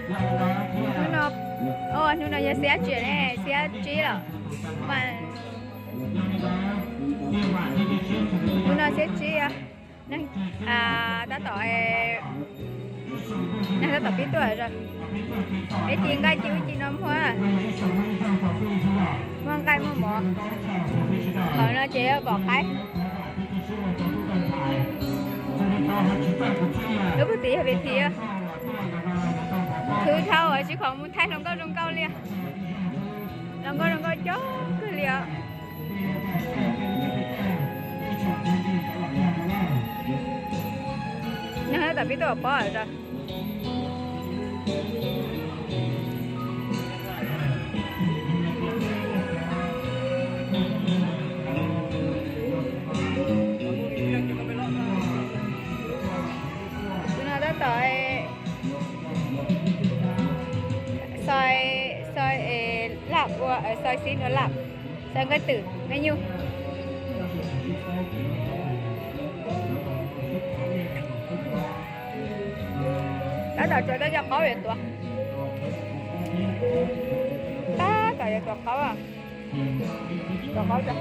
Hnub no, hnub no yog xiab tsib ne, xiab tsib lawm. Hnub no xiab tsib, neeg tab tom, neeg tab tom pib tuaj zog. Peb ci nqaij ci ub ci no muag, muag nqaij muag mov. Qhov no ces yog pom qaib. Lub puag tim yog ves thi, khwv dhau tsis khoom mus thaij hluas nkauj zoo nkauj li. Hluas nkauj zoo nkauj coob kawg li os. Neeg tab tom pib tuaj pob zog. Tus no tab tom xoi, xoi laj ua, xoi xib nua laj, xoi nqaij twm nqaij nyuj. Tab tom tsuav tau cov qaub yuav tuav. Tab tom yuav tuav qaub. Tuav qaub.